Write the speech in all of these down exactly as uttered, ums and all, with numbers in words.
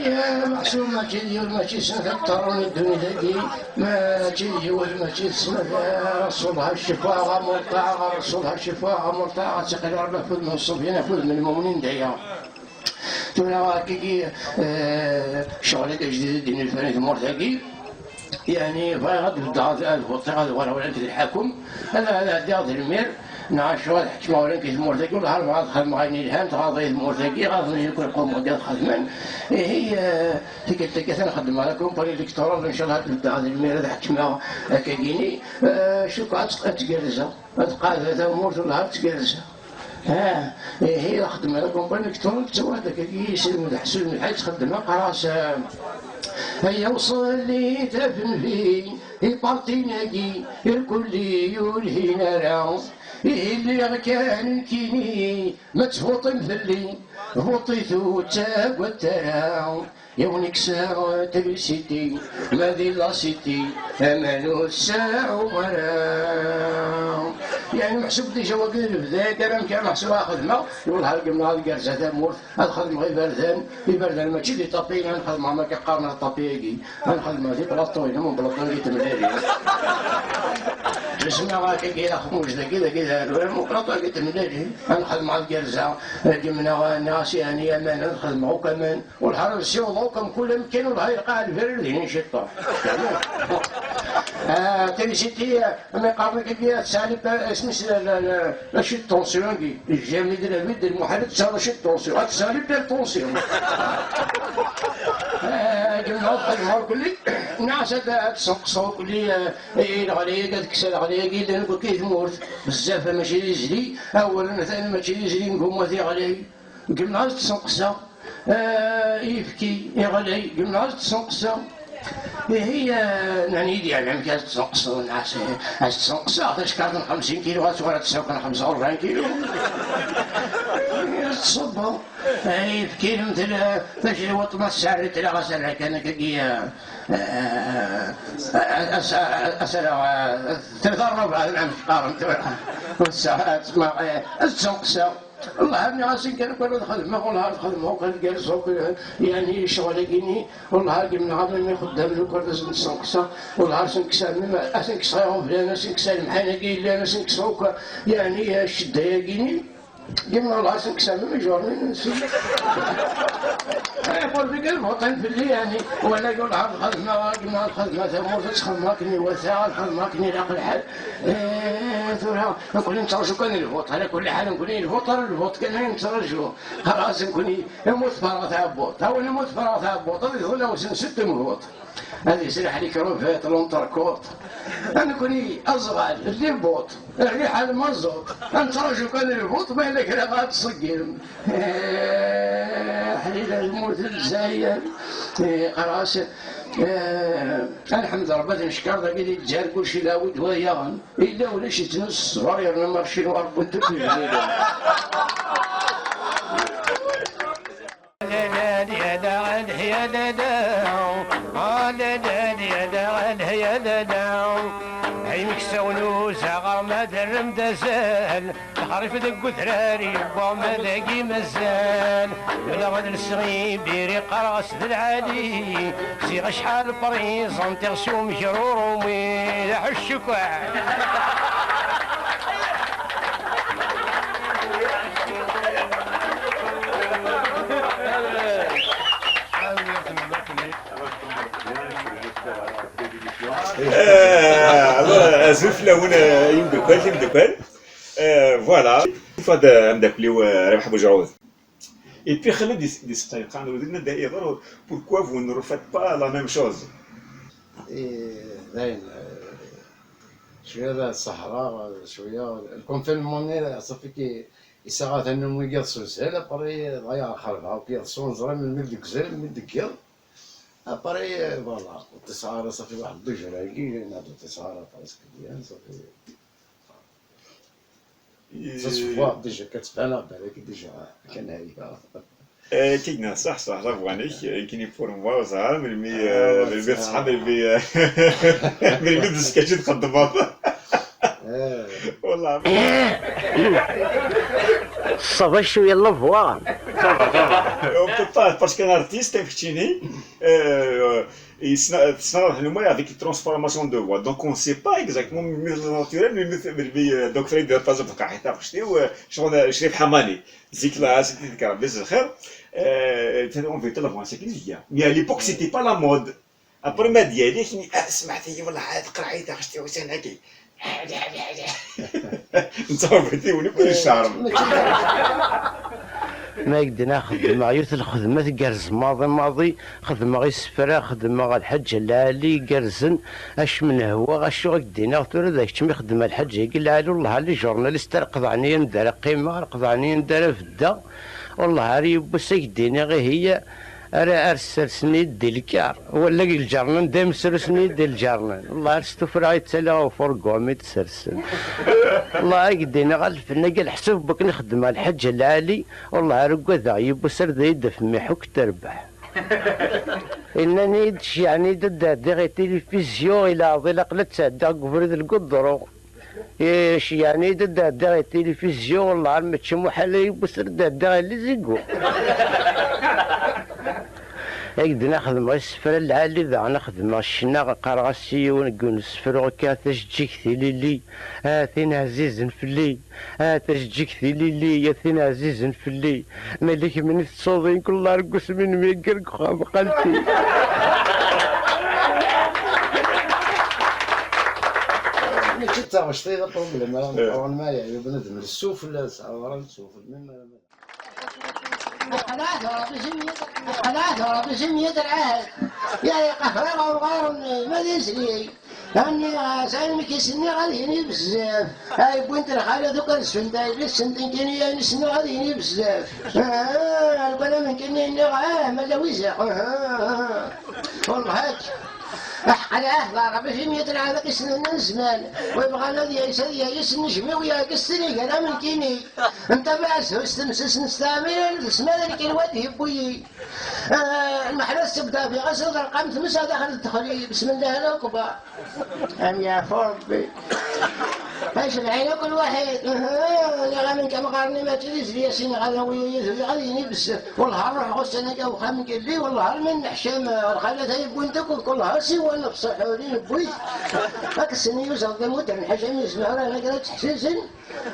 Meḥsub mačči d yiwet, mačči d snat akter n ddunit-agi, mačči d yiwet, mačči d snat, a Rasulha ccfa, a Murtaɣ, a Rasulha ccfa, a Murtaɣ, ad tiqil Rebbi afud n ṣṣebyan, afud n lmumnin d aya. Tura akkagi, eh, ccɣel-agi ajdid i d-innulfan i tmurt-agi, yeɛni bɣiɣ ad beddeɣ, ad, ad buṭiɣ, ad uɣaleɣ ula d lḥakum, ad, ad ɛeddiɣ d lmir, neɣ acu ad ḥekmeɣ ula d tmurt-agi, wellah ar bɣiɣ ad xedmeɣ ayen yelhan, tɣaḍ-iyi tmurt-agi, ɣaḍen-iyi akk lqum-agi ad xedmen. Ihi, eh, tikkelt-agi atan xeddmeɣ la campagne électorale, ncallah ad beddeɣ d lmir, ad ḥekmeɣ akkagini, eh, cukkeɣ ad, ad tgerrzeɣ, ad qeɛdeɣ tamurt, wellah ar tgerrzeɣ. Ah, ihi, xeddmeɣ la campagne électorale, ttawad akkagi, yisem d ḥsul n lḥaǧ xeddmeɣ, qqareɣ-as, eh, ay awṣel i tafenfi, i parti-nagi, irkelli ur lhin ara. Ihi lliɣ kan nekkini, ma tvuṭim fell-i, vuṭit ur ttagadet ara. Yiwen ikkes trisiti, ma di la city, aman ur tseɛɛu ara. Yeɛni meḥsub déjà wagi d lebda-agi, ara meḥsub ad xedmeɣ, i wellah ar gemneɣ ad gerrzeɣ tamurt, ad xedmeɣ iberdan, iberdan mačči di ṭapi, ad xedmeɣ ma qqaren ṭapi-agi, ad xedmeɣ di plaṭu, ina mon plaṭu-agi temlali. Jesmeɣ akkagi axmuj dagi, dagi d arwam, plaṭu-agi temlali, ad xedmeɣ ad gerrzeɣ, gemneɣ, nniɣ-as yeɛni aman, ad xedmeɣ akk aman, wellah ar nsiweḍ akk am kul amkan, wellah ar ilqaɛ lbirir din ciṭṭaḥ. Ah, trisiti, ah, mi qqaren akkagi, ah, tesɛa les per-, isem-is la, la, la, la chute de tension-agi. Jamais de la vie, d lmuḥal ad tesɛu la chute de tension. Ad tesɛu l'hypertension. Ah, gemneɣ ad xedmeɣ kulli. Nniɣ-as ad, ad tessenqseḍ kulli, ah, i leɣlay-agi, ad kkseɣ leɣlay-agi, llan akk i tmurt. Bezzaf, mačči d izli. Awalen atan mačči d izli, ngumma tiɣlay. Gemneɣ ad tessenqseɣ. Ah, ibki, iɣlay, gemneɣ ad tessenqseɣ. Ihi, ah, nnan-iyi-d, yeɛni, amek ad tessenqseḍ? Nniɣ-as, eh, ad tessenqseɣ tacekkart n xemsin kilu, ad tuɣal ad tesɛu kan xemsa u rebɛin kilu. Ad tṣubbeḍ. Ah, ibki, mtel, ah, tajriwt ma tserri, tella ɣas rra kan akkagi, ah, ah, ah, as-, as-, as-, ah, tlata rrebɛa, nɛam, qqaren tura. Ur tesɛa, ad tesma-, eh, ad tessenqseɣ. Wellah, nniɣ-asen kan, kul ad xedmeɣ, wellah ad xedmeɣ, kan gerrzeɣ, kan, yeɛni, ccɣel-agi-ni, wellah, gemneɣ am ixeddamen akk ad asen-d-ssenqseɣ, wellah, ad sen-kkseɣ, ad sen-kkseɣ iɣeblan, ad sen-kkseɣ lemḥan-agi yellan, ad sen-kkseɣ akk, yeɛni, ccedda-agi-ni, gemneɣ, wellah, ad sen-kkseɣ même ijernin-nsen. Eh, pour des gars, lbuṭan fell-i, yeɛni, wala, wellah, ad xedmeɣ, gemneɣ ad xedmeɣ tamurt, ad xedmeɣ akken iwata, ad xedmeɣ akken ilaq lḥal. Eh, tura, nekkni nettraǧu kan lbuṭ, ala kulli ḥal nekkni lbuṭ, ara lbuṭ kan ay nettraǧu. Xalaṣ nekkni, imi ur tferreɣ tɛebbuḍt. Awen imi ur tferreɣ tɛebbuḍt, ad iḍul awsen s tembuḍt. Ad yesriḥ likruvit, l'entrecôte. A nekkni, aẓɣal, libuṭ, rriḥa lmaẓuṭ. Ad nettraǧu kan lbuṭ, ma yella kra ad tṣeggem. Eh, ḥlila lmut n Lezzayer. Eh, xalaṣ, eh, ad nḥemd Rebbi, ad neckeṛ dagi di Lezzayer, kulci d awi d wayaɣen. Yella ulac yettnus ṣṣber yerna marci n Rebbi n tukk lezzayer. Ay meksawen uzaɣar ma derrem d azal. Lexrif deg udrar yewwa ma dagi mazal. Wala ad nesɣibir iqqar-as d lɛali. Ziɣ acḥal présent iɣ s umekrurum i d aḥuccukwan. Eh, alors, azul fell-awen, eh, imeddukal, timeddukal. Eh, voilà. Fad, eh, ameddakel-iw, eh, Rabaḥ Bujɛud. Et puis, Khaled, il s-, il s-, il s-, pourquoi vous ne refaites pas la même chose? Eh, dayen, eh, cwiya la sahraɣ, cwiya, le confinement-nni, ṣafi ki, yessaɣ atan wigi s uzal, après, dɣa yeɛqerbeɣ, akk yeḍṣu, neẓra melmi deg uzal, melmi deg yiḍ. Après, voilà, ur ṭṭiseɣ ara, ṣafi waḥed ddujur-agi, neɣ ur ṭṭiseɣ ara presque bien, ṣafi. Tasebbaḍt déjà كتبان بالك déjà كان هيا. Eh, kigna, saḥ, saḥ, la voix-nnek, eh, kini pour moi, ẓer, melmi, eh, melmi teṣḥa, melmi, eh, melmi d sketch i txeddmeḍ. Wallah. Ṣṣaba cwiya la voix. On peut pas, parce qu'un artiste, effectivement, euh, il se- se- avec les transformations de voix. Donc on ne sait pas exactement le méthode naturel, le méthode- le- donc Fred, par exemple, quand il a acheté, ou, euh, je crois, je l'ai pas mal. Zik la, c'était le carabis, le khair. Euh, on veut la voix, c'est qu'il y a. Mais à l'époque, c'était pas la mode. Après, ma ديالي، كني، آه، سمعت هي والله عاد قرعيت، أخشتي وسناكي. نتصور بيتي وني كل الشهر. Ma ak-d-iniɣ xedmeɣ yiwet lxedma tgerrez maḍi maḍi, xedmeɣ isefra, xedmeɣ lḥaǧa lɛali igerrzen, acu m-nehwa, acu ak-d-iniɣ tura d kečč mi xedmeɣ lḥaǧa-agi lɛali, wellah a les journalistes ar qeḍɛen-iyi anda ara qqimeɣ, ar qeḍɛen-iyi anda ara beddeɣ, wellah ar yiwwas ak-d-iniɣ ihi, ara ar ssersen-iyi-d di lkar. Wala deg lǧernan, dayem srusen-iyi-d di lǧernan. Wellah ar stufraɣ i ttaliɣ ɣef urgum i d-sersen. Wellah ak-d-iniɣ a lfenn-agi, leḥsab n wakken i xeddmeɣ lḥaǧa lɛali, wellah ar ugadeɣ yiwwas ar d ay d-af mmiḥ akk terbeḥ. Innan-iyi-d ceyyɛen-iyi-d ad d-ɛeddiɣ i tilifizyu, i leɛḍil aql ad ttɛeddiɣ deg ubrid n lgudru. Ic, yeɛni d ad d-ɛeddiɣ i tilifizyu, wellah ar mačči muḥal ay yiwwas ar d-ɛeddiɣ i lizigu. Ak-d-iniɣ xedmeɣ isefra lɛali, daɣen xedmeɣ ccna, qqareɣ-as i yiwen deg unesefru akka, a tajeǧǧigt ilili, a tin ɛzizen fell-i, a tajeǧǧigt ilili, a tin ɛzizen fell-i. Malik mini tettsuḍi, kul argus min mi yegger deg uxxam xalti. Mačči d taɣect i d aprublem ara nqarun ma yeɛya bnadem, d ssufella, tesɛa ɣer ssufella. Aql-aɣ tura bejim yid-, aql-aɣ tura bejim yid lɛahd. Ya iqehra ɣer uɣar-nni, ma d izli. Anni, sɛin mi k-isenniɣ ad yini bezzaf. Ay, wwint lxalat akk ad sfent, ay, lissent nekkini ayen i senniɣ ad yini bezzaf. Ah, lbalam nekkini nniɣ, ah, ma la wizeɣ. Ah, ah, ah. Wellah akka. Aḥeqq lɛahd, Ṛebbi fi myat lɛahd ad k-isnen n zzman. Wa yebɣan ad yayes, ad yayes, nnejm-iw yeɛkes tiligar am nekkini. Ntabaɛ s hus temses nesteɛmil, d ssmana nekkini wa d-yewwi. Ah, lmeḥla tebda fi ɣas lɣerqam tmes ad daxel ddexli. Bismillah ala akbar. Am yeɛfu Ṛebbi. Ay sebɛin akk lwaḥid. Aha, niɣ amek amɣar-nni mačči d izli-as-iniɣ ad awi yid-i, ad yini bezzaf. Wellah ar ruḥeɣ ussan-agi ar uxxam n yelli, wellah ar mi nneḥcam, lxalat ay wwint akk, wellah ar siwa nefṣeḥ ur newwi-t. Ad k-ssnen yuzeɣ d amudder n ḥaca mi yezmeɛ ur ɛni kra ttḥessisen.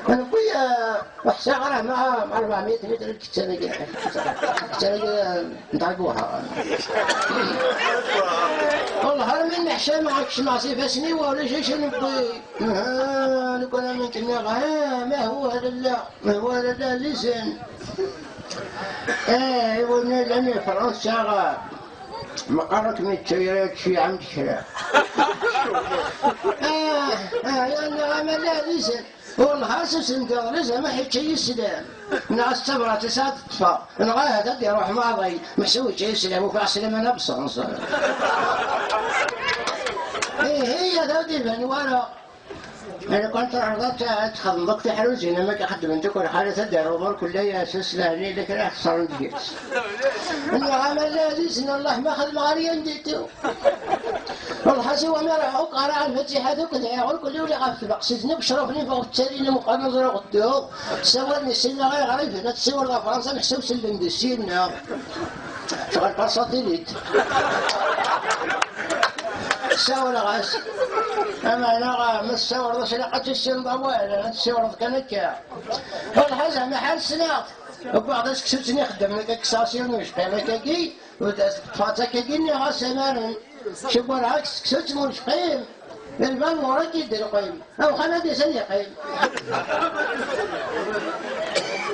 Newwi, ah, ur ḥṣiɣ ara ma, ma rebɛemya mitr lkettan-agi. Lkettan-agi, ah, n Ṭaguha. Wellah ar mi nneḥcam ad kecmeɣ s ifassen-iw ulac acu newwi. Aha, lukan amek nniɣ, ah, ma huwa lalla, ma huwa lalla lizen. Eh, iwulna llan i Fransa, meqqar ad kem-yettu yara cciɛa n kra. Ah, ah, ya nniɣ ama lalla lizen. Wellah, susem d iḍelli, zama ḥičča yislam. Neɣ s tabrat-is ad ṭṭfeɣ. Neɣ ahat ad d-iruḥ maḍi. Meḥsub ičča yislam, ufiɣ slam ana bṣenṣ. Ihi, ad d-iban wara. Lukan tṛuḥeḍ ad t-, ad txedmeḍ akk tiḥruzin, am akka xeddment akk lxalat, ad d-aruḍ ur kulli ass, aslahni, yella kra ixeṣren deg-s. Nniɣ ama lalla lizen, Allah ma xedmeɣ ar yandi. Lḥaṣi wa mi ruḥeɣ akk ɣer ɛelma ttiḥad akk dɛiɣ ur kulli uli ɣef tbeqsit-nni becruf-nni bɣu ttalin amuqan aẓru ɣeddu. Sawal-nni sinna ɣer iɣrifen ad tessiwel ɣer Fransa meḥsub sellen di syenna. Tɣel par satellit. Sawleɣ-as. Ameɛna ma tessawleḍ-as ilaq ad tissineḍ awal, ad tessiwleḍ kan akka. Lḥaṣi ma ḥal ssneɣ-t. Wwiɣ-d aseksut-nni xeddmen akka kkseɣ-as yiwen n ujeqqim akkagi. Ur d-as-teṭṭfeḍ akkagi nniɣ-as amaren. Cewwreɣ-ak seksu d tmuncqim. Lbabur ad k-id-ilqim. Awxan ad d-isan yeqqim.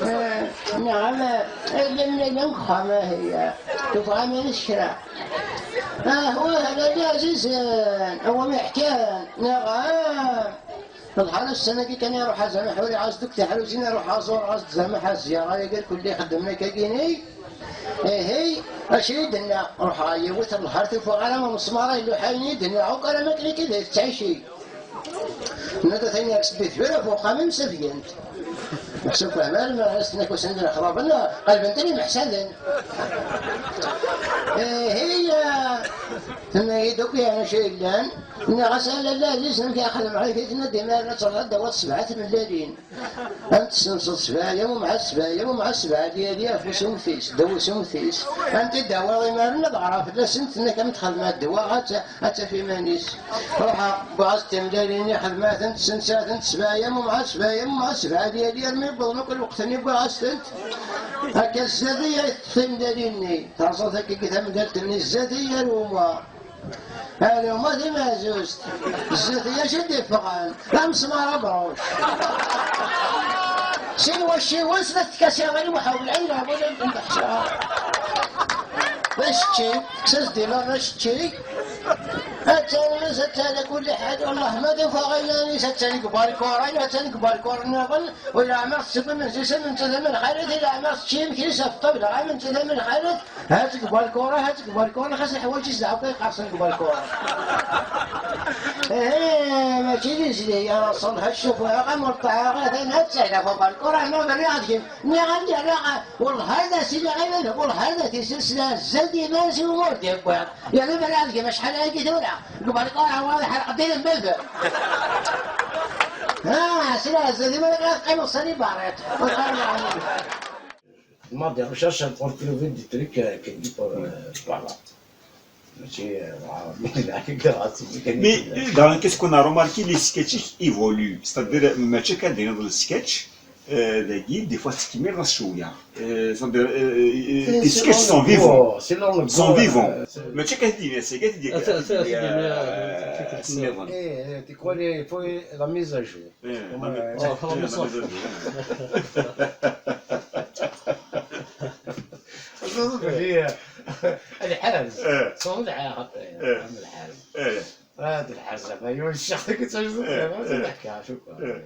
Eh, nniɣ-am, eh, llan llan deg uxxam, ah, iya. Tufiḍ aman s kra. Ah, wah, lalla ɛzizen, awa mi ḥkan, nniɣ-am. Lḥal ussan-agi kan iruḥ azamaḥ, ur iɛaz deg tiḥruzin, iruḥ aẓur, ɣas d zamaḥ, azyaɣ, ay agar kulli ixeddmen akka gini. Ihi, acu i d-tenna? Ruḥeɣ a yiwet n lhar tufiɣ ara ma mesmar ay luḥayen i d-tenna, akk ara makken akka d tettɛici. Nna-d atan yers di tbira f uxxam-im safgent. Meḥsub fehman, ma as-tenna-k usan-d lexḍaben, qelben-ten imeḥsaden. Ihi, Tenna-yi-d akk acu yellan. Nniɣ-as: "A lalla ɛziz, amek ara xedmeɣ?" Amek i tenna-d: "Imir-nni ad terreḍ ad d-tawiḍ sebɛa tmellalin. Ad tessenseḍ sebɛa yam u mɛa sebɛa yam u mɛa sebɛa lyali ɣef usumtis, ddaw usumtis. Ad tent-id-tawiḍ imir-nni ad ɣreɣ fell-asent, tenna-k am txedmeḍ ddwa, ad ta-, ad taf iman-is." Ruḥeɣ, wwiɣ-as-d timellalin-nni, xedmeɣ-tent, ssenseɣ-tent sebɛa yam u mɛa sebɛa yam u mɛa sebɛa lyali, armi wwḍen akk lweqt-nni wwiɣ-as-tent. Akka zdat-i ay teṭṭef timellalin-nni. Terẓa-t akka deg tamellalt-nni, zdat-i ar uma. Ar uma d imeɛzuzt. Zdat-i acu d-iffɣen? D amesmar abruc. Sin wacciwen, snat tkasiwin, muḥawel, ay leɛmud n leḥsa. D acečči, tekkes-as-d iman d acečči. Attan, attan, kulli ḥal, wellah ma d-ufaɣ iman-is, attan deg ubarkur, attan deg ubarkur nniḍen, u leɛmer tessew imensi-s am nettat am lxalat, i leɛmer tečči imekli-s ɣef ṭṭabla am nettat am lxalat, ha-tt deg ubarkur, ha-tt deg ubarkur, xas leḥwayeǧ-is d aɛeqqa iqersen deg ubarkur. Ihi, mačči d izli, ya Ṣalḥa, ccufur, am urṭaɛ, atan ha-tt ɣef ubarkur, ama berriɣ ad gem-, nniɣ-am-d yerra, wellah ar d as-iniɣ i baba, wellah ar d at-isels la zzad iman-is i umur d-yewwiḍ. Yerna berriɣ ad gem acḥal ayagi tura. Deg ubarkur, ɛawad ḥerqed i lmbev. Ah, sila zzad iman-is ad qqimeɣ sani barriṭ. Demande des recherches pour trouver des trucs, euh, qui dit pour, euh, voilà. Mačči, euh, Mais, euh, dans, qu'est-ce qu'on a remarqué, les sketchs évoluent. C'est-à-dire, mačči akka d-tiniḍ le sketch, euh, dagi, des fois, tettkemmileḍ-as cwiya. Euh, c'est-à-dire, euh, euh, les sketchs sont vivants. Sont vivants. Mačči akka d-tiniḍ, c'est akka d-tiniḍ. Asniḍen. Eh, eh, tu connais, il faut la mise à jour. Eh, la mise à jour. Lḥerz. Ttun lḥerz xaṭi. Lḥerz. Ad lḥerz ɣef ayen ur ncceɣ deg ttejdiṭ. Ad ḥkiɣ cukkeɣ.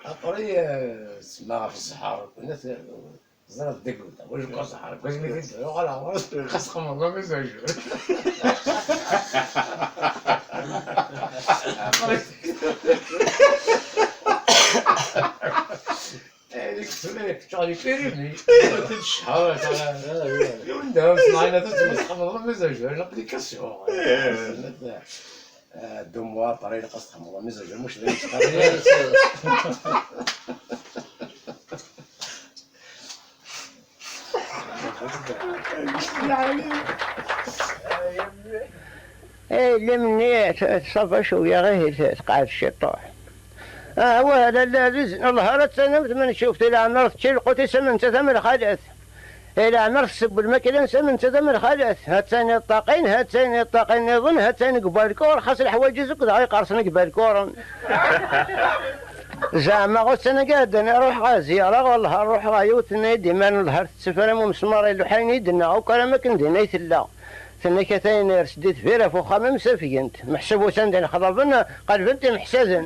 Après, tsemma ɣef zzher. Ẓriɣ deg wata, wacu deg zzher, deg wasmi i d-yuɣal ɣer ɣur-s, xas txemmeḍ ma mazal. Deg tteflay, kečč ɣer Pyrénées. Ccehṛ, yiwen d ahus, nɛina, txemmeḍ ma mazal, l'application. Deux mois, pareil, ilaq ad txemmeḍ ma mazal, mux d ayen. Ay, lemni, ṣafa cwiya, ihi tqeɛɛed ciṭuḥ. Ah, wa, lalla ɛziz, Allah ara tsanam, tmencuft, i leɛmer tečči lqut-is am nettat am lxalat. I leɛmer tesseww lmakla-nnes am nettat am lxalat. Ha-tt-ayen iṭṭaqin, ha-tt-ayen iṭṭaqin niḍen, ha-tt-ayen deg ubalkur, xas leḥwayeǧ-is akk dɣa iqersen deg ibalkuren. Zeɛma ussan-agi iɛeddan i ruḥeɣ ɣer zyara, wellah ruḥeɣ ɣer yiwet, tenna-yi-d: "Imir n lehar tetteffer am umesmar iluḥayen i d-nnaɣ akk, alamma akken dinna i tella." Tenna-k atan ires-d i deffir ɣef uxxam am safgent. Meḥsub ussan-d inexlaḍen qelbent imeḥsaden.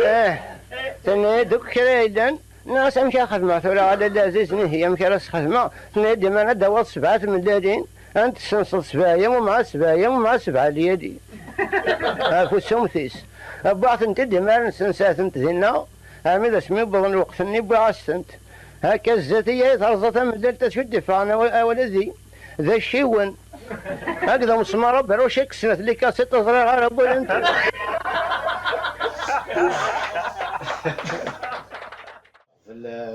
Eh, tenna-yi-d akk kra yellan. Nniɣ-as: "Amek ara xedmeɣ tura a lalla ɛzizen, ihi amek ara s-xedmeɣ?" Tenna-yi-d: "Imir ad d-tawiḍ sebɛa tmellalin, ad tent-tessenseḍ sebɛa yam u mɛa sebɛa yam u mɛa sebɛa lyali ɣef usumtis." Wwiɣ-tent-id, imir nsenseɣ-tent dinna, armi d asmi wwḍen lweqt-nni wwiɣ-as-tent. Akka zdat-i ay terẓa tamellalt, acu d-iffɣen awal-agi d acciwen. Akked umesmar aberruc i yessnet les cassettes, ur ẓriɣ ara wwin-t.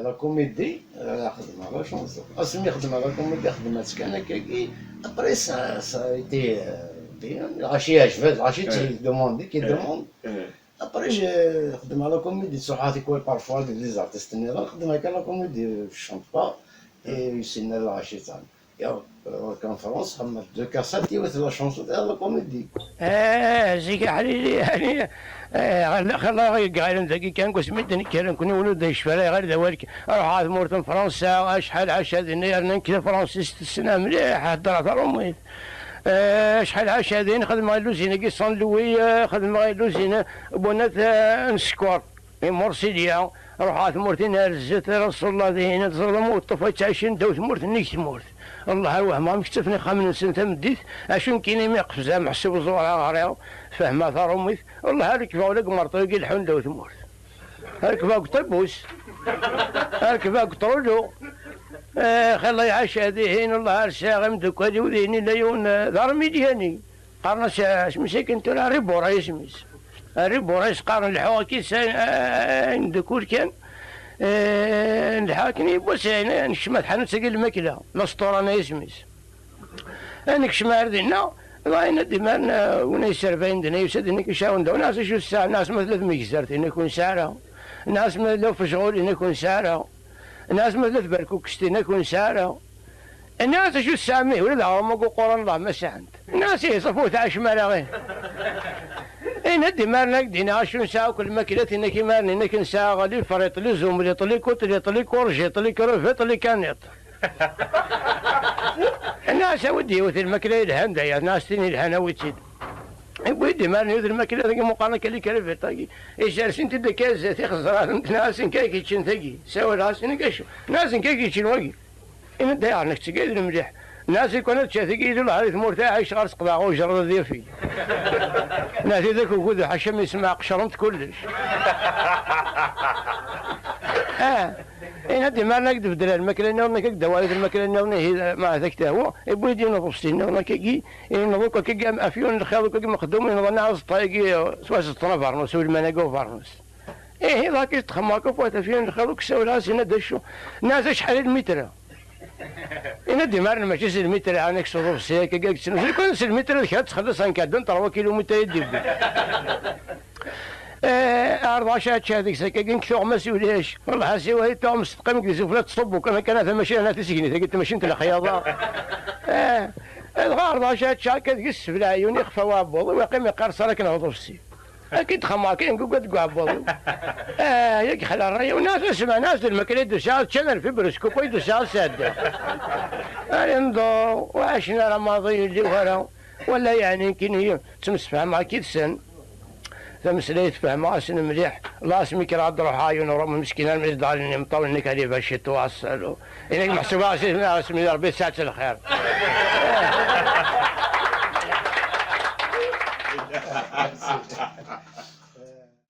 La comédie, xedmeɣ la chanson. Asmi xedmeɣ la comédie, xedmeɣ-tt kan akkagi. Après, ça, ça a été, euh, bien. Lɣaci yeɛjeb-as, lɣaci qui demande, qui demande. Après, xedmeɣ la comédie, tsuḥa tikwal parfois d les artistes nniḍen, xedmeɣ kan la comédie, je chante pas, et yessin lɣaci-tan. Yaw, ɣur-k en France, xedmeɣ deux cassettes, yiwet la chanson, tayeḍ la comédie. Ah, zik aḥlili, yeɛni, eh, ɣer daxel, ɣer dagi kan, deg wasmi d-nekkren, kni ur d-yecfi ara, ɣer d awal, ruḥeɣ ɣer tmurt n Fransa, acḥal ɛaca dinna, yerna nekk tafransist ssneɣ mliḥ, heddreɣ taṛumit. Eh, acḥal ɛaca din, xedmeɣ i lluzin-agi San Louis, eh, xedmeɣ i lluzin n Bunat, eh, n sskeṛ. I Mursilya, ruḥeɣ ɣer tmurt-in ar zdat, Rasulullah dihin, ad teẓreḍ am uweṭṭuf ad ttɛicin ddaw tmurt nnig tmurt. Allah ar wehmeɣ amek ttafen ixxamen-nsen tameddit, acu nekkini mi qefzeɣ meḥsub ẓureɣ ɣriɣ, fehmeɣ taṛumit, Allah ar rekbeɣ ula deg umerṭu-agi leḥḥun ddaw tmurt. Ar rekbeɣ deg uṭibus, ar rekbeɣ deg uṭrulu. Eh, xilla iɛac dihin, Allah ar sɛiɣ imdukal-iw dihin, yella yiwen, eh, d armidyani. Qqaren-as, eh, asmi-s akken tura, Ribura isem-is. Ribura is-qqaren, lḥuɣ akid s ayen, eh, ayen d-kul kan. Eh, nlḥa akken yiwwas, eh, nekcem ar tḥanut-agi n lmakla, Lasṭurana isem-is. Eh, nekcem ar dinna, dɣa yenna-d imaren, eh, win ay yesserbayen dinna, yusa-d, yenna-k, icawen da, nniɣ-as, acu tesɛa? Nniɣ-as, ma tella tmegzert, yenna-k, ur nesɛi ara. Nniɣ-as, ma tella ufejɣul, yenna-k, ur nesɛi ara. Nniɣ-as, ma tella tberkukest, yenna-k, ur nesɛi ara. Nniɣ-as, acu tesɛam ihi, ula d aɣrum-agi uquran, Allah ma sɛant? Nniɣ-as, ihi ṣafi, ur tɛacem ara, ih. Yenna-d imaren, ad k-d-iniɣ acu nesɛa akk lmaklat, yenna-k, imaren, yenna-k, nesɛa li friṭ, li zumliṭ, li kuṭliṭ, li kurjiṭ, li kruviṭ, li kaniṭ. Nniɣ-as, awi-d yiwet n lmakla yelhan daya, nniɣ-as, tin yelhan, awi-tt-id. Yewwi-d imaren yiwet n lmakla, tagi meqqaren akka, li kruviṭ, tagi. Isersen-t-id akka zdat ixeẓraten, nniɣ-as, nekk ay k-yeččen tagi. Sawaleɣ-as, yenna-k, acu? Nniɣ-as, nekk ay k-yeččen wagi. Ini-d, ayɣer, nekk ttgeɣ-d mliḥ. Nniɣ-as, i kan ad teččeɣ tigi, yili lehṛ i tmurt, ay ɛiceɣ ar seqḍeɣ ujreḍ ad yafeg. Nniɣ-as, tidak ugudu, ḥaca mi yesmeɛ qecrent kullec. Ah, ini-d imaren ad k-d-beddleɣ lmakla nniḍen, ad k-d-awiɣ lmakla nniḍen, ihi, ma ad ak-tehwa, iwwi-d yiwen uḍebsi nniḍen akkagi, ineḍ akk akkagi, afyun n lxiḍ akkagi mexdum, ineḍ-nni aẓeṭṭa-agi, s waseṭṭen abernus, ulman-agi ubernus. Ihi, ḍak i txemmeɣ akk, ɣef wat afyun n lxiḍ, akk ssawleɣ-as, yenna-d acu? Nniɣ-as, acḥal i lmitra? Yenna-d imaren mačči s lmitra, ɛni s uḍebsi akkagi, ad k-tt-nuzzel kan s lmitra d kra, ad txelleṣ anka d n ṭerwa kilumitr i d-yewwi. Eh, ɛerḍeɣ acu ad ččeɣ deg-s akkagi, nekk tuɣmas ulac. Wellah, a siwa i tuɣmas teqqim deg tzufla, teṣubb kan, kan tamacint, a tisegnit-agi, tamacint n lexyaḍa. Eh, dɣa ɛerḍeɣ acu ad ččeɣ akka deg-s, sbel ɛyun, ixef uɛebbuḍ-iw, iqqim iqqar ṣṣara akken ɣer uḍebsi. Akka i d-xemmeɣ, akka yengugad deg uɛebbuḍ-iw. Ah, yak xla ṛṛay-iw, nniɣ-as, asma, nniɣ-as d lmakla i d-usiɣ ad ččan ar fibres, kupa i d-usiɣ ad sɛeddaɣ. Ar inḍu, ur ɛacen ara maḍi, yelli wara. Wala yeɛni nekkini ttemsefhameɣ yid-sen. Tameslayt fehmeɣ-asen mliḥ. Laṣ mi kkreɣ ad d-ruḥeɣ, yiwen uṛumi meskin armi d-ɣalin imeṭṭawen-nni kaliba ciṭ waṣṣalu. Ini-k meḥsub-aɣ s isem, isem n Ṛebbi, tesɛa-tt lxir.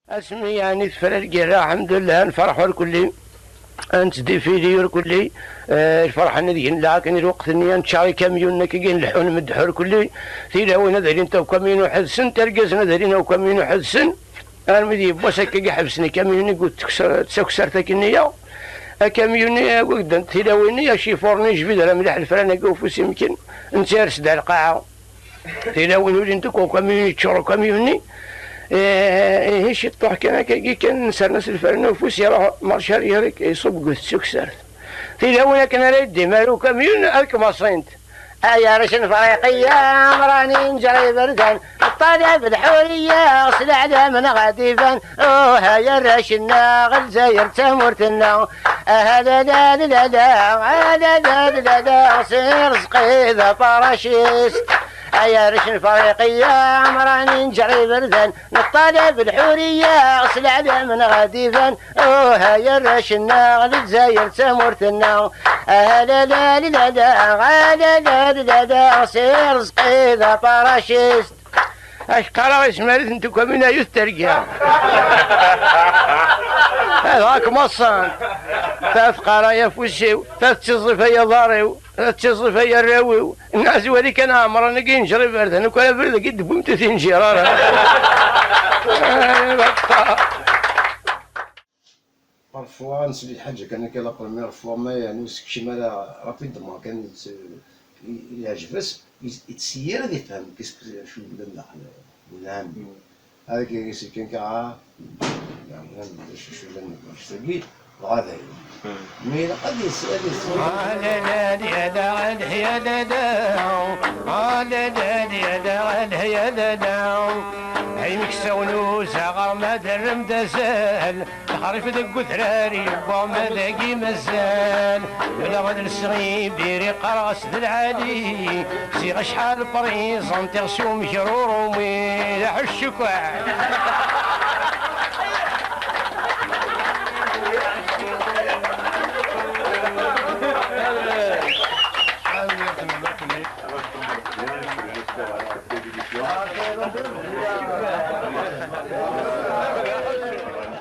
Asmi yeɛni tefra lgirra, alḥemdullah, nferḥ urkelli, ad nettdifili urkelli. Eh, lferḥ-nni deg-i nella akken i lweqt-nni, ad neččar ikamyunen akkagi nleḥḥun meddeḥ urkelli, tilawin ad alint akk kamyun uḥed-sen, irgazen ad alin akk kamyun uḥed-sen, armi d yiwwas akkagi ḥebsen ikamyun-nni deg ttaksart akkenni-ya. Akamyun-nni, eh, wagdent tilawin-nni, acifuṛ-nni yejbid ara mliḥ lefran-agi ufus imken, netta ires-d ar lqaɛa. Tilawin ulint akk ukamyun, yeččur ukamyun-nni. Eh, ihi ciṭṭuḥ kan akkagi kan, nserna s lferna ufus, iruḥ marc arrière, iṣubb deg ttaksart. Tilawin akken ara yeddim ar ukamyun, ad kmaṣint. Ay arrac n Friqiya, amrani n ǧer iberdan, ṭṭalab lḥuriya, s leɛlam neɣ ad iban. Uh, ay arrac-nneɣ, Lezzayer d tamurt-nneɣ. Ah, la, la, la, la, la, ah, la, la, la, la, la, si Rezqi d aparacist. Ay arrac n Friqiya, amrani n ǧer iberdan, neṭṭalab lḥuriya, s leɛlam neɣ ad iban. Uh, ay arrac-nneɣ, Lezzayer d tamurt-nneɣ. Ah, la, la, la, la, la, ah, la, la, la, la, la, si Rezqi d aparacist. Ak qqareɣ isem-is n tukamin ayut terga. Ad ak-maṣṣan. Ta tqara ay afus-iw, ta tettiẓẓif ay aḍar-iw, ta tettiẓẓif ay arraw-iw. Nna zwali kan ɛemran-agi yenǧer iberdan, akk ara abrid-agi d-tewwim-t ur t-yenǧir ara. Ay, baqqa. Parfois, nesli lḥaǧa kan akka la première fois, ma yeɛni ur sekcem ara rapidement kan, yet-, i-, yeɛjeb-as, yet-, yettseyyir ad ifhem qu'est-ce que, acu yellan daxel, welɛam. Ad k-, yessekcem kan, ah, yeɛni, acu, acu yellan deg wanect-agi, dɣa d ayen. Mi ilaq ad yes-, ad yes-, Ay meksawen uzaɣar ma derrem d azal. Lexrif deg udrar yewwa ma dagi mazal. Walaɣ ad nesɣibir iqqar-as d lɛali. Ziɣ acḥal présent iɣ s umekrur umi d aḥuccukaɛ.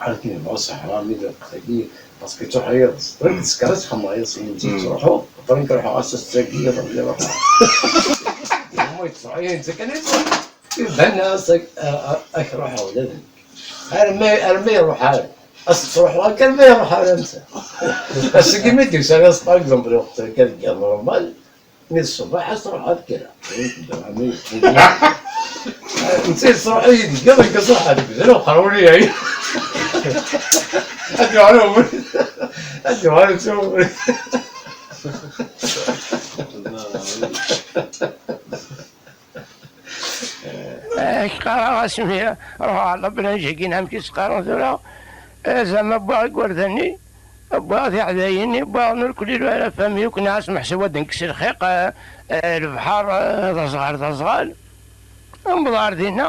Ḥaṛ akken yebɣa ṣṣeḥra, mi d lweqt-agi, parce que ttruḥ yiḍes. Ṭṭrink tsekkeṛ, txemmeɣ yiḍes, mi ttruḥu, ṭṭrink ruḥeɣ ass-a s tagi, iḍelli ruḥeɣ. Yemma yettruḥ, yettekka kan yettruḥ. Iban ass-a, a, a, ak ruḥeɣ ula d nekk. Armi, armi iruḥ ara. Ass ttruḥeɣ akka, armi iruḥ ara netta. Ass-agi mi d-yusa ɣas, par exemple, lweqt-agi deg normal, Mi d ṣṣbeḥ, ad truḥ ad kra. Netta yettruḥ yid-i, deg iḍ, deg ṣṣbeḥ, deg udra uqerru-nni. Ad yuɣal umur. Ad yuɣal umur. Ak-qqareɣ asmi ruḥeɣ ɣer labranj-agi, amek i s-qqaren tura, eh, zama wwiɣ igerdan-nni, wwiɣ tiɛdayin-nni, wwiɣ ur kulli ara fami, ur knaɣ asmeḥsub ad d-nekkes lxiq, eh, eh, lebḥer, eh, d aẓɣal, d aẓɣal. Newweḍ ɣer dinna,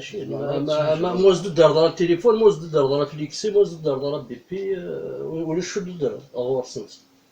tesɛa cci. Ma, ma, ma, ma ur s-d-teddreḍ ara tilifun, ma ur s-d-teddreḍ ara flexi, ma ur s-d-teddreḍ ara B P, eh, ulac ur s-d-teddreḍ ɣur-sent.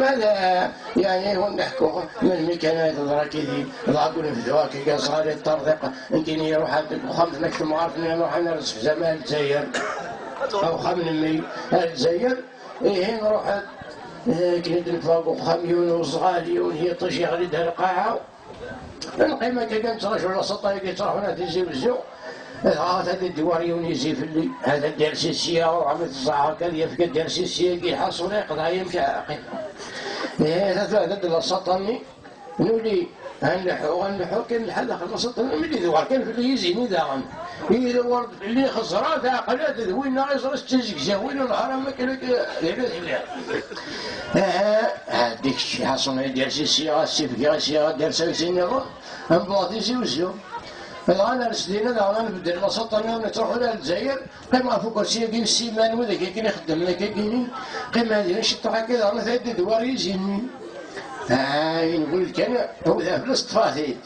Mala, yeɛni, ur nḥekku melmi kan ay teḍra kidi, dɣa ur nebdu akka, ẓra di ṭṭerḍiq, nekkini iruḥ deg uxxam n temɣart-nni, iruḥ ad nerzef zama ar Lezzayer. Axxam n mmi ar Lezzayer, ihi nruḥ-d, eh, akken i d-neffeɣ deg uxxam, yiwen uẓɣal, yiwen yiṭij yeɣli-d ar lqaɛa. Neqqim akka kan, nettraǧu lasaṭa-agi ttruḥun ar Tizi Wezzu. Dɣa ata d-idewwer yiwen yizi fell-i, ata d-irsi sya, uɛmi tẓaɛer kan yefka d-irsi sya-agi, lḥaṣun iqḍeɛ yemka aqim. Eh, ata tuɛda-d lasaṭa-nni, nuli, ad nleḥḥu, ad nleḥḥu, kan lḥal daxel lasaṭa-nni, mi d-idewwer kan fell-i yizi-nni daɣen. Idewwer-d fell-i, xeẓra, teɛqel-d d winna iẓra s tizegzawin, nehar am akken akka, d ayen i telliḍ. Aha, ɛeddi kečč, lḥaṣun ad d-irsi sya, ad sifgeɣ sya, ad d-irsi sya nniḍen. Newweḍ Tizi Wezzu. Dɣa ners dinna, daɣen ad nbeddel lasaṭa-nni, ad nettruḥu ar Lezzayer. Qqim ɣef ukersi-agi n ssiman, widak akken ixeddmen akka-agi-nni. Qqim dinna ciṭuḥ akka, daɣen ad d-idewwer yizi-nni. Ay, nqul kan, hewwdeɣ fell-as, ṭṭfeɣ-t-id.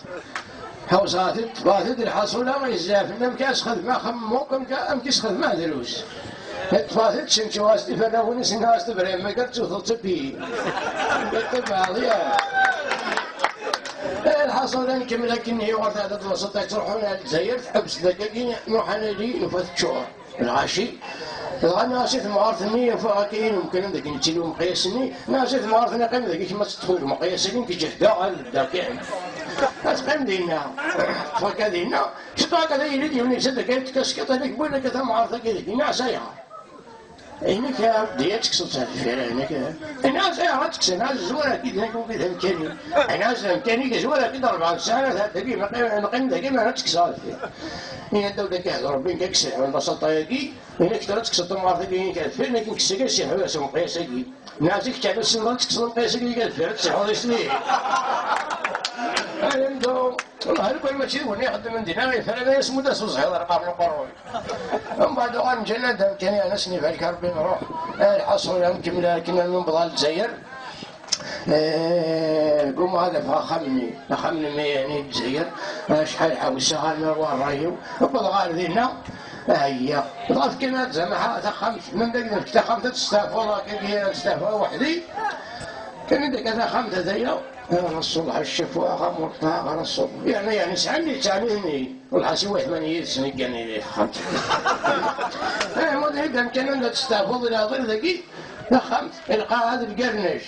Ḥewṣeɣ-t-id, ṭṭfeɣ-t-id, lḥaṣula, yezzi fell-i amek ad s-xedmeɣ axemmem akk, amek, amek i s-xedmeɣ drus. Ṭṭfeɣ-t-id, cenčuɣ-as-d iferrawen-is, nniɣ-as: "Tebram, magar tewteḍ-tt akk-iyi." Ṭṭfeɣ-t, ya. Aẓalan kemmel akken yuɣal tɛedda tebṣelt yettruḥun ar Lezzayer, tḥebbes dagagi, nruḥ ad nali, nufa teččur. Lɣaci, dɣa nniɣ-as i temɣart-nni, afeɣ akka i nemken ad akken nettili umeqyas-nni, nniɣ-as i temɣart-nni, qqim dagi kemm ad teṭṭfeḍ deg umeqyas-agi, nekk jehdeɣ ad beddeɣ kan. Ad teqqim dinna, teṭṭef akka dinna, ciṭuḥ akka d yili-d yiwen yelsa-d akka tkaskiṭ, ad ak-wwin akka tamɣart-agi deg, nniɣ-as ayɣer? Ini-k a Rebbi ad tekkseḍ s deffir, ini-k. Ini-as ayɣer ad tekkseḍ, nniɣ-as zwar-agi d nekk wagi d amkan-iw. Nniɣ-as d amkan-ik, zwar-agi d rebɛa n ssaɛat, ad dagi, neqqim, neqqim dagi, ma ad tekkseḍ deffir. Ini-as ddaw dagi, hder Rebbi, nekk ad k-sselḥuɣ lbasaṭa-agi, ini-k tura ad tekkseḍ tamɣart-agi, ini-k deffir, nekk ad k-kkseɣ ad sselḥuɣ s umeqyas-agi. Nniɣ-as i kečč, ɛni tessneḍ ad tekkseḍ umeqyas-agi, ad deffir ad tesselḥuḍ isem-ik? Ayen do, والله لو كان ماشي هو اللي يخدم من دينا، غير فرد اسمه دا سوز هذا القرن القروي. من بعد غنجي لدار كان أنا سني بالك ربي نروح. آه، الحصول يمكن لا كنا من بضال الجزائر. آه، قوم هذا في خمني، خمني ما يعني الجزائر. آه، شحال حوسها أنا والرايو. بضغار دينا. هيا. ضاف كنا زعما تخمت، من داك تخمت تستافو، كي هي تستافو وحدي. كان عندك هذا خمت هذايا. الرسول على الشفوة غمرتها على الرسول. يعني، يعني، سعني، سعني، والحاسي واحد من يسني كان يلي خمت. إيه، ما ده كان، كان عندها تستافض إلى غير ذكي. لا خمت، القاعة هذا القرنش.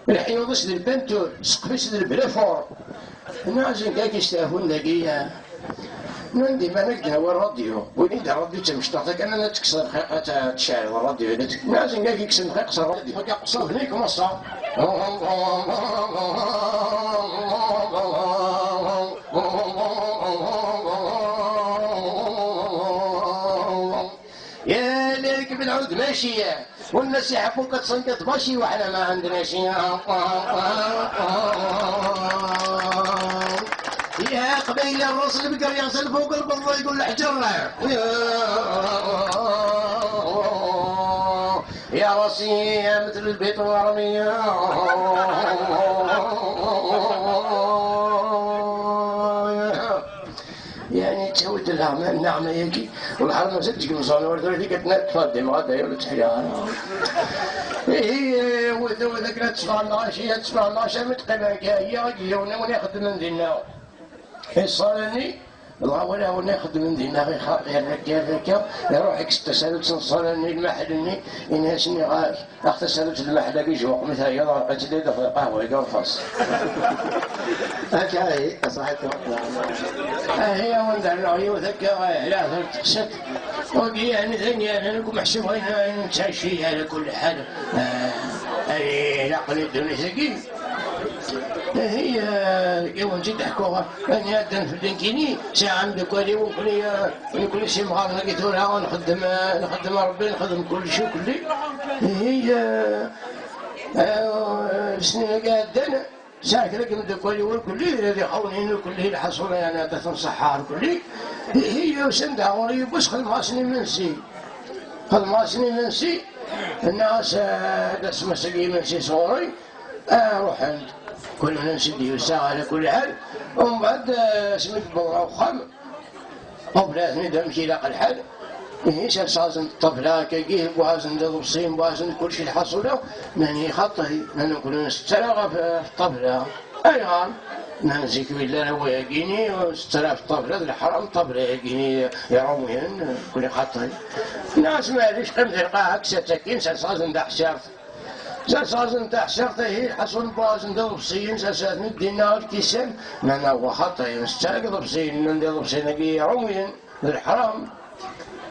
الحيوض سد البنتور، سقفي سد البلافور. هنا زين كاك يستافون ذكية. نندي ما نقدر هو الراديو، وليد الراديو تمشطح، كان أنا تكسر خيقة تشعل الراديو، إذا تك-، ما زين كاك يكسر خيقة الراديو، كاك قصر هنيك مصر. يا ليلك بالعود ماشية، والناس يحبوك تصنقط ماشي، وحنا ما عندنا شي. يا قبيل الراس البقر يغسل فوق البر يقول الحجر. يا راسي يا مثل البيت ورمية. يعني تسوي النعمة، النعمة ياكي، والحرمة زدك مصانع، ورد ولدي قد نتفضي، ما غدا يولد حيا. إيه، وذو ذاك لا تسمع الناشي، لا تسمع الناشي، متقبل كي هي، يونا وناخذ من دينا. الصالني، الله ولا وناخذ من دينا، غير خاطر هكا، هكا، يروح يكس التسالوت الصالني، المحل، إني، إني اسمي غاش. أخت سالت المحل بيجوق مثال يضع قتلي دفع قهوة يقرفص. هكا هي صحيح. هي وندع العيوث هكا لا تقصد. وقي يعني ثاني أنا نقوم أحسب وين نتعشي على كل حال. آه، أي لا قليل دوني ثقيل. هي يوم تضحكوا أنا أدن في الدنكيني ساعة عندك ولي وكلي. نكون شي مغار لقيت ولا نخدم، نخدم ربي، نخدم كل شيء كلي. هي، آه، سنين قاعدين، ساعة لك من دكوالي والكلي، اللي خونين الكلي، الحصولة يعني، هذا تنصحها الكلي. هي وسندها غوري، بس خدمة سنين من سي. خدمة سنين من سي. الناس، آه، بس مسكين من سي صغوري. آه، روح عند كل من سيدي وساعة على كل حال. ومن بعد، آه، سميت بورا وخام. قبل أثني دم كي لاق الحال. إيه، سرسازن الطبلة، كي جيه بوازن دي ضبصين، بوازن كل شيء الحصولة. ناني خطي، نانو كل ستراغ في الطبلة. أيضا، نانزيك بالله هو يجيني، ستراغ في الطبلة، الحرام طبلة يجيني، يرومين، كل خطي. ناس ما ليش قيمة القاعة، كسا تكين، سرسازن دا حسارت. سرسازن تحسرته حصل باز ندوب صين سرسات ندينا الكيسان. نانا وخطي نستاقض بصين ندوب صين أقي رومين الحرام.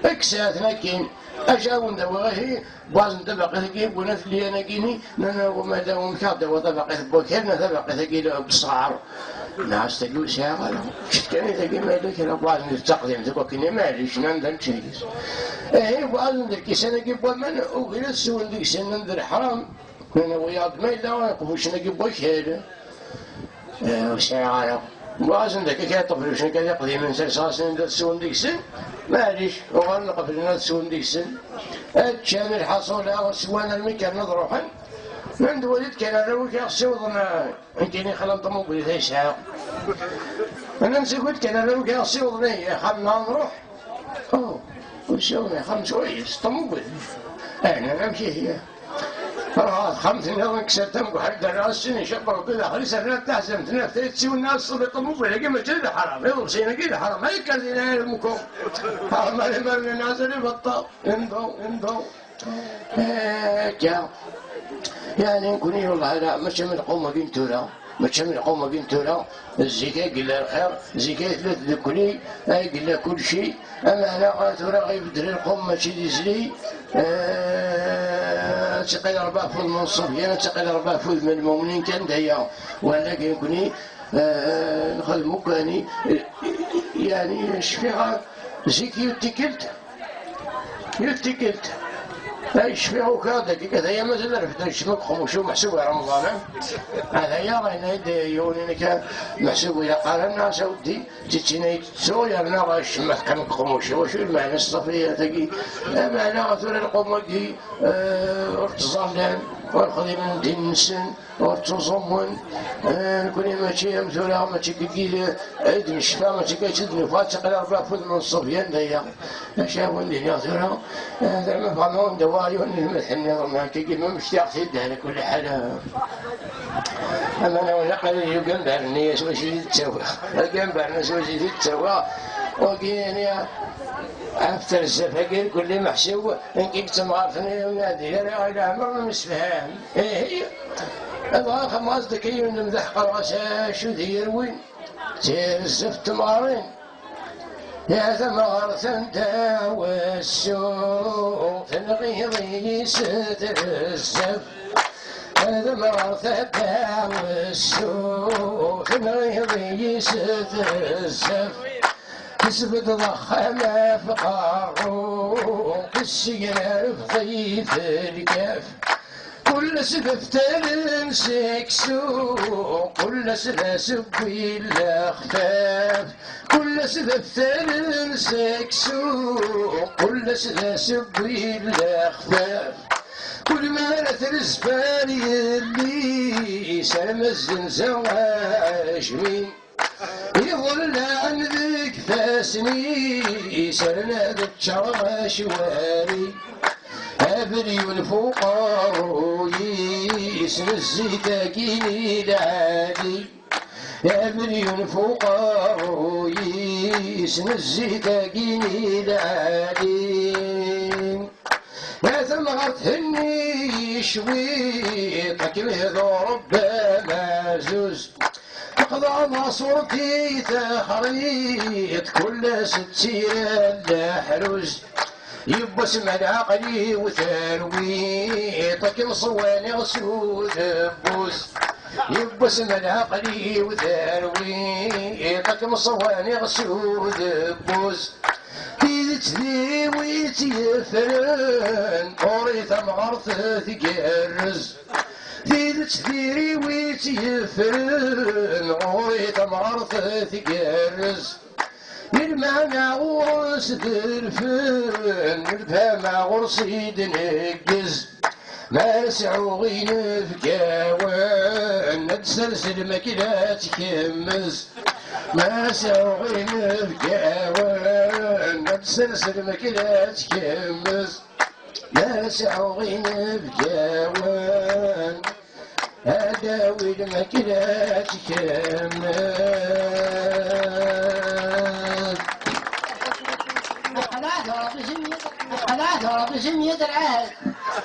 اكسات نكين أجاون دوغه باز ندبق ذكي بنات لي أنا قيني. نانا وما داوم كادا وطبق ذبوكير نطبق ذكي بصار. ناس تقول سياغا. شت كان ذكي ما ذكي لباز نستقدم ذكوكيني ما ليش نندن شيء. Ihi, uɣalen deg isan-agi n waman, ugin ad swen deg-sen d leḥram. Nnan wiyaḍ ma yella qbucen-agi n wakal. Eh, ur sɛiɣ ara. Uɣazen dagi kra n teqbucin kan iqdimen, serseɣ-asen-d ad swen deg-sen. Maɛlic, uɣalen qeblen ad swen deg-sen. Ad ččan lḥaṣula, swan armi kkren ad ruḥen. Nnan-d wali-d kan arraw-ik ad ɣ-ssiwḍen, eh, nekkini xlan ṭumubilit ay sɛiɣ. Nnan-d seg wid kan arraw-ik ad ɣ-ssiwḍen, eh, axxam-nneɣ ad nruḥ. Oh, ur sɛiɣ ara axxam s wayes, ṭumubil. Ɛnan amek ihi? Ruḥeɣ ɣer texxamt-nniḍen, kkseɣ-d tamguḥalt, rriɣ-as sin icabbaḍ di daxel-is, rriɣ taḥzamt-nni ɣef tayet, siwel-nni aṣṣel iṭumubil-agi mačči d ḥaram, iḍebsiyen-agi d ḥaram, ay akka dinna ay lmukum. Ḥaram, ay ma nnan azal ibeṭṭel, imḍu, imḍu. Akka. Yeɛni nekni, wellah ala, mačči am lqum-agi n tura, mačči am lqum-agi n tura, zik ay yella lxir, zik ay tella tdukli, ay yella kulci, ameɛna tura ibeddel lqum mačči d izli, eh, ad tiqil Rebbi ɣef wudem n ṣṣebyan, ad tiqil Rebbi ɣef wudem n lmumnin kan d aya, wala nekni, eh, nxeddem ukani, eh, yeɛni cfiɣ zik yiwet tikkelt, Yiwet tikkelt, ay cfiɣ ukiɣ-d akka, d aya mazal rfed ad kecmeɣ deg uqemmuc-iw meḥsub i Remḍan, eh? Ad aya, yenna-yi-d yiwen inek, meḥsub ilaq ara nneɣ s aweddi, tittin ay tettuɣ, yerna ɣer ccemma teqqim deg uqemmuc-iw, acu i lmeɛna ṣṣafiya-tagi? Lmeɛna tura lqum-agi, eh, ur ttẓallan, ur xdimen ddin-nsen, ur ttuẓumen, eh, nekni mačči am tura, mačči deg yid-, ay d-necfa, mačči akka i d-nufa, ad tiqil Rebbi ɣef wudem n ṣṣebyan d aya. Acu ara wen-d-iniɣ tura, eh, zɛma bɣan ad wen-d-awiɣ yiwen n lmelḥ nniḍen, akkagi ma mmektiɣ-t-id ɛla kulli ḥal, eh. Aman awen aqal-iyi ugambar-nni s wacu i d-ttawiɣ. Agambar-nni s wacu i d-ttawiɣ, wagi, yani, ɣef terzaf-agi, kulli meḥsub, nekk i yettemɣarten, ur nɛeddi ara i leɛmer ur nemsefham. Ihi, dɣa xemɣas-d akka yiwen n lemdeḥ, qqareɣ-as acu d yirwin, tirezzaft temɣarin. Ya tamɣart anda wessu, tenɣiḍ-iyi s trezzaft. Ya tamɣart anda wessu, tenɣiḍ-iyi s trezzaft. Tesbeddeḍ axxam ɣef qerru, tessegrarbeḍ-iyi telkaf. Kul ass d aftal n seksu, kul ass d asewwi n lexfaf. Kul ass d aftal n seksu, kul ass d asewwi n lexfaf. Kul mi ara trezfan yelli-s, arma zzenzeɣ ajmin. Iḍellaɛen deg ifassen-is, rna ad ččareɣ acwari. Abrid yunef uqerruy-is n zzit-agi n lɛali. Abrid yunef uqerruy-is n zzit-agi n lɛali. A tamɣart henni cwiṭ, akken iḍureb amaɛzuz. Teqḍeɛ maṣurt i teḥriṭ, kul ass d tira n leḥruz. Yiwwas ma lɛaqel-iw terwiṭ, akken ṣwaniɣ s udebbuz. Yiwwas ma lɛaqel-iw terwiṭ, akken ṣwaniɣ s udebbuz. Tidet diri-wi tt-yeffren, ɣur-i tamɣart tgerrez. Tidet diri-wi tt-yeffren, ɣur-i tamɣart tgerrez. Lmeɛna ɣur-s d lfen, lfahma ɣur-s i d-neggez. Ma sɛuɣ inebgawen, ad sers lmakla ad tkemmez. Ma sɛuɣ inebgawen, ad sers lmakla ad tkemmez. Ma sɛuɣ inebgawen, ad awi lmakla ad tkemmez. Aql-aɣ d Ṛebbi jimyet, aql-aɣ d Ṛebbi jimyet lɛahd.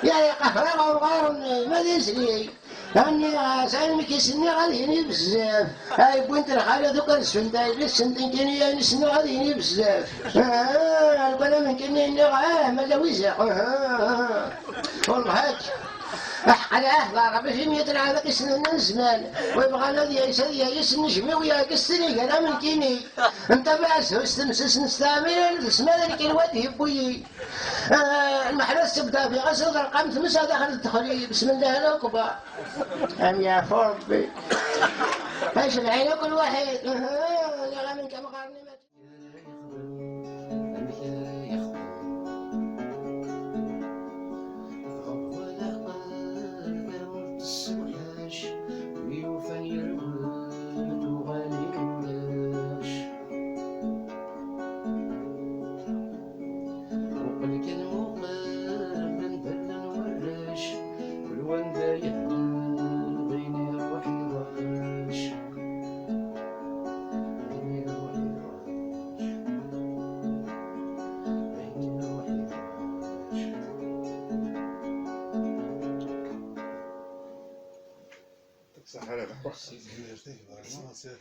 Ya iqehra ɣer ma d izli. Anni, sɛin mi k-isenniɣ ad yini bezzaf. Ay, wwint lxalat akk ad sfent, ay, lli sent nekkini ayen i senniɣ ad yini bezzaf. Ah, lbala nekkini nniɣ, ah, ma la wizax. Ah, ah, ah. Wellah akka. Aḥeqq lɛahd, Ṛebbi jimyet lɛahd, ad k-isnen n zzman. Wa yebɣan ad yayes, ad yayes, nnejm-iw yeɛkes tiligar am nekkini. Ntabaɛ s hus temses nesteɛmil, d ssmad nekkini wa d-yewwi. Ah, lmeḥna tebda bi ɣas lɣerqam tmes ad daxel ddexli, bismillah lakbar. Am yeɛfu Ṛebbi. Acebḥin akk lwaḥid. Aha, niɣ amek amɣar-nni ma. Amek ara yexdem? Ɣef walaɣ tamurt tessewḥac, wi yufan yerwel tuɣal imdac. Muqel kan muqel, llan dalla n warrac, kul wanda Tanemmirt-ik, vraiment, c'est